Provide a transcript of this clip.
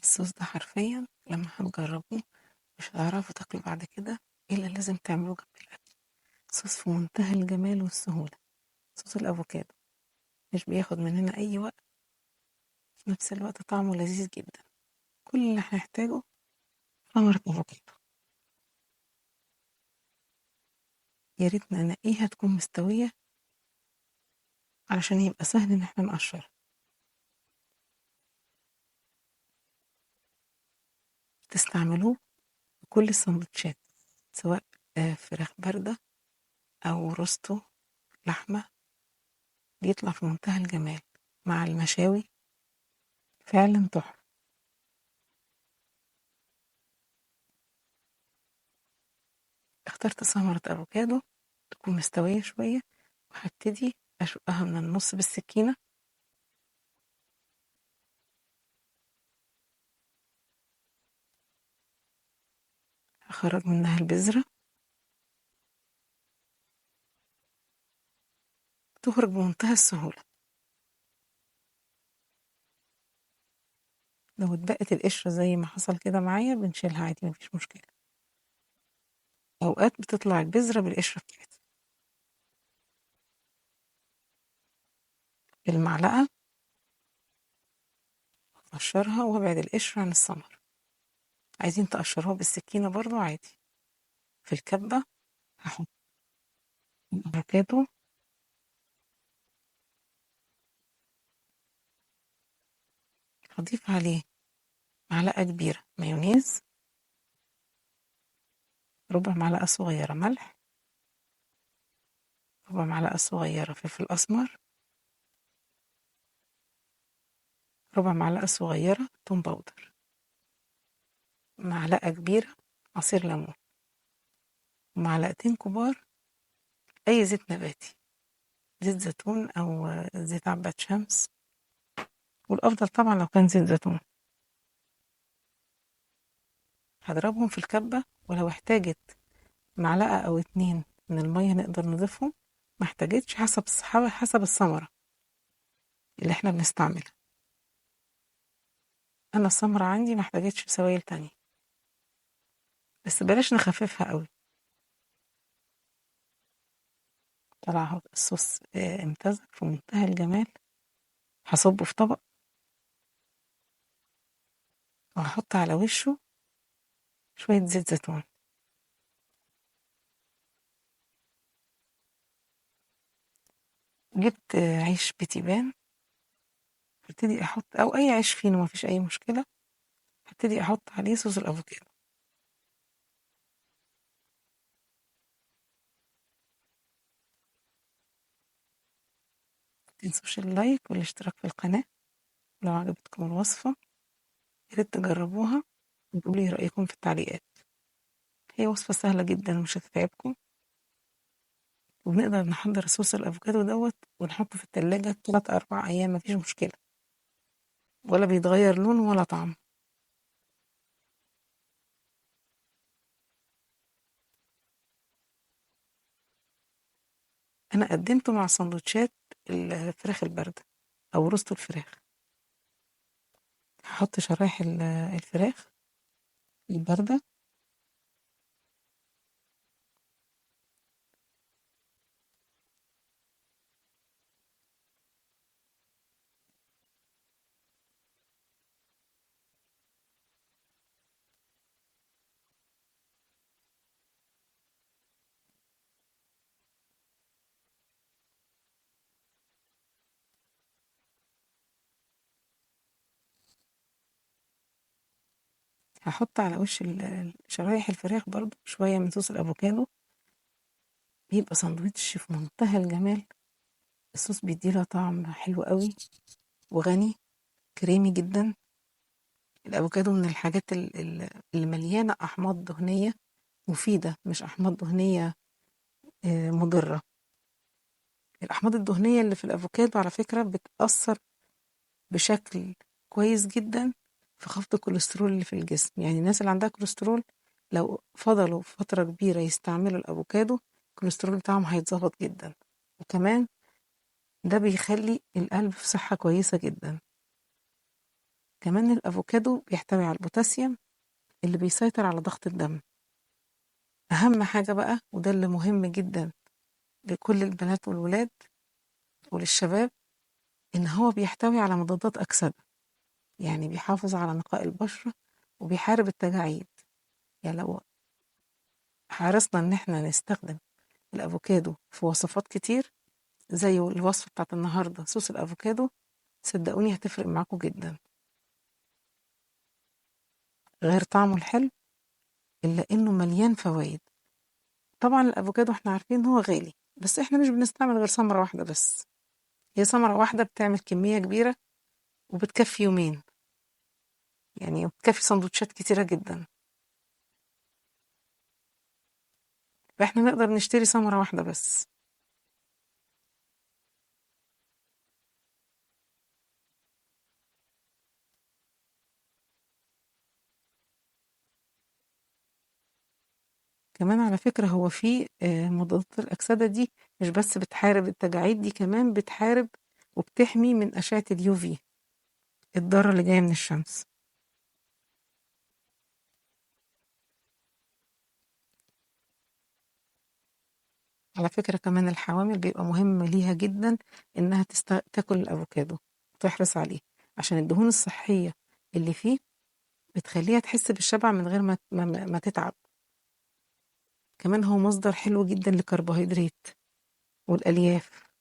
الصوص ده حرفيا لما هتجربوه مش هتعرفوا تاكلوا بعد كده إلا لازم تعملوه جنب الأكل. صوص في منتهى الجمال والسهولة. صوص الأفوكادو مش بياخد مننا أي وقت، في نفس الوقت طعمه لذيذ جدا. كل اللي هنحتاجه ثمرة أفوكادو، يا ريت ننقيها تكون مستوية علشان يبقى سهل إن احنا نقشرها. تستعملوه في كل السندوتشات، سواء فراخ باردة أو روستو لحمة، بيطلع في منتهى الجمال مع المشاوي، فعلا تحفة. اخترت ثمرة أفوكادو تكون مستوية شوية، وهبتدي أشقها من النص بالسكينة. هخرج منها البذرة، تخرج بمنتهى السهولة. لو اتبقت القشرة زي ما حصل كده معايا بنشيلها عادي، مفيش مشكلة. أوقات بتطلع البذرة بالقشرة بتاعتها. بالمعلقة أقشرها وأبعد القشرة عن الثمر. عايزين تقشروها بالسكينة برضو عادي. في الكبة هحط الأفوكادو، هضيف عليه معلقة كبيرة مايونيز، ربع معلقة صغيرة ملح، ربع معلقة صغيرة فلفل أسمر، ربع معلقة صغيرة توم powder، معلقة كبيرة عصير ليمون، ومعلقتين كبار أي زيت نباتي، زيت زيتون أو زيت عباد شمس، والأفضل طبعا لو كان زيت زيتون. هضربهم في الكبة، ولو احتاجت معلقة أو 2 من المية نقدر نضيفهم، ما احتاجتش حسب الثمرة اللي احنا بنستعملها. أنا الثمرة عندي ما احتاجتش سوائل تانية، بس بلاش نخففها قوي. طلع اهو الصوص امتزج في منتهى الجمال. هصبه في طبق وهحط على وشه شوية زيت زيتون. جبت عيش بتيبان، هبتدي احط، او اي عيش فينو مفيش اي مشكلة، هبتدي احط عليه صوص الافوكادو. متنسوش اللايك والاشتراك في القناة لو عجبتكم الوصفة، يا ريت تجربوها وتقولي رأيكم في التعليقات. هي وصفة سهلة جدا ومش هتتعبكم، وبنقدر نحضر صوص الافوكادو دوت ونحطه في التلاجة 3-4 ايام مفيش مشكلة، ولا بيتغير لونه ولا طعمه. انا قدمته مع سندوتشات الفراخ الباردة او روستو الفراخ. هحط شرايح الفراخ الباردة، هحط على وش شرايح الفراخ برضو شوية من صوص الأفوكادو. بيبقى ساندوتش في منتهى الجمال. الصوص بيديله طعم حلو قوي وغني كريمي جدا. الأفوكادو من الحاجات اللي مليانة أحماض دهنية مفيدة، مش أحماض دهنية مضرة. الأحماض الدهنية اللي في الأفوكادو على فكرة بتأثر بشكل كويس جدا في خفض الكوليسترول اللي في الجسم. الناس اللي عندها كوليسترول لو فضلوا فترة كبيرة يستعملوا الأفوكادو الكوليسترول بتاعهم هيتظبط جدا، وكمان ده بيخلي القلب في صحة كويسة جدا. كمان الأفوكادو بيحتوي على البوتاسيوم اللي بيسيطر على ضغط الدم. أهم حاجة بقى، وده اللي مهم جدا لكل البنات والولاد وللشباب، إن هو بيحتوي على مضادات أكسدة، يعني بيحافظ على نقاء البشرة وبيحارب التجاعيد. يعني لو حرصنا إن احنا نستخدم الأفوكادو في وصفات كتير زي الوصفة بتاعت النهاردة صوص الأفوكادو، صدقوني هتفرق معاكم جدا. غير طعمه الحلو إلا إنه مليان فوايد. طبعا الأفوكادو احنا عارفين إن هو غالي، بس احنا مش بنستعمل غير ثمرة واحدة بس، هي ثمرة واحدة بتعمل كمية كبيرة وبتكفي يومين، يعني بتكفي سندوتشات كتيرة جدا. فاحنا نقدر نشتري ثمرة واحدة بس. كمان على فكرة هو في مضادات الأكسدة دي مش بس بتحارب التجاعيد، دي كمان بتحارب وبتحمي من أشعة اليو في الضارة اللي جاية من الشمس. على فكرة كمان الحوامل بيبقى مهم ليها جدا إنها تاكل الأفوكادو وتحرص عليه، عشان الدهون الصحية اللي فيه بتخليها تحس بالشبع من غير ما تتعب. كمان هو مصدر حلو جدا للكربوهيدرات والألياف.